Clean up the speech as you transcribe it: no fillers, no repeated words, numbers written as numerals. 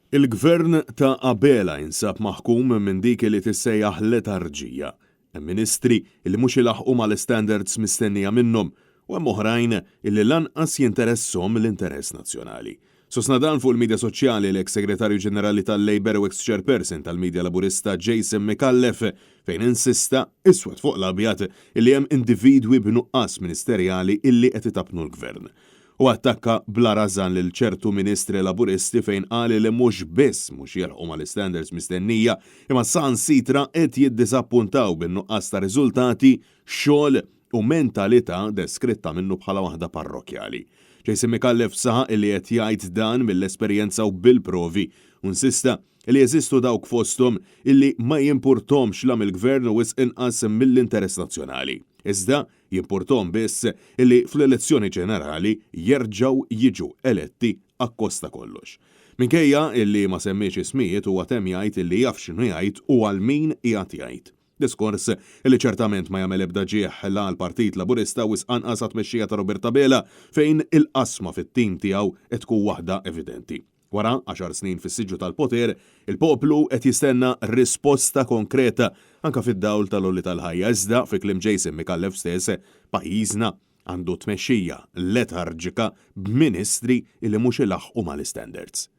Il-Gvern ta' Abela jinsab maħkum minn dik li tissejjaħ letarġija. Hemm Ministri li mhux ilaħħqu mal-istandards mistennija minnhom u hemm oħrajn li lanqas jinteresshom l-interess nazzjonali. Sostna dan fuq il-midja soċjali l-eks Segretarju Ġenerali tal-Labour u eks Chairperson tal-Media Laburista Jason Micallef fejn insista, iswed fuq l-abjad, illi hemm individwi b'nuqqas ministerjali illi qed itappnu l-Gvern. Hu attakka bla rażan lil ċertu Ministri Laburisti fejn qal li mhux biss mhux jilħqu mal-istandards mistennija imma saħansitra qed jiddiżappuntaw bin-nuqqas ta' riżultati, xogħol u mentalità deskritta minnu bħala waħda parrokkjali. Jason Micallef saħaq li qed jgħid dan mill-esperjenza u bil-provi u insista li jeżistu dawk fosthom illi ma jimpurthomx la mill-Gvern u wisq inqas mill-interess nazzjonali. Iżda Jimpurthom biss illi fl-elezzjoni ġenerali jerġgħu jiġu eletti akkost ta' kollox. Minkejja illi ma semmiex ismijiet huwa temm jgħid illi jaf x'inhu jgħid u għal min qiegħed jgħid. Diskors illi ċertament ma jagħmel ebda ġieħ la għall-Partit Laburista wisq anqas għat-tmexxija ta' Robert Abela fejn il-qasma fit-tim tiegħu qed tkun waħda evidenti. Wara għaxar snin fis-siġġu tal-poter, il-poplu qed jistenna risposta konkreta anke fid-dawl tal-għoli tal-ħajja iżda, fi kliem Jason Micallef stess, pajjiżna għandu tmexxija letarġika b'ministri li mhux ilaħħqu mal-istandards.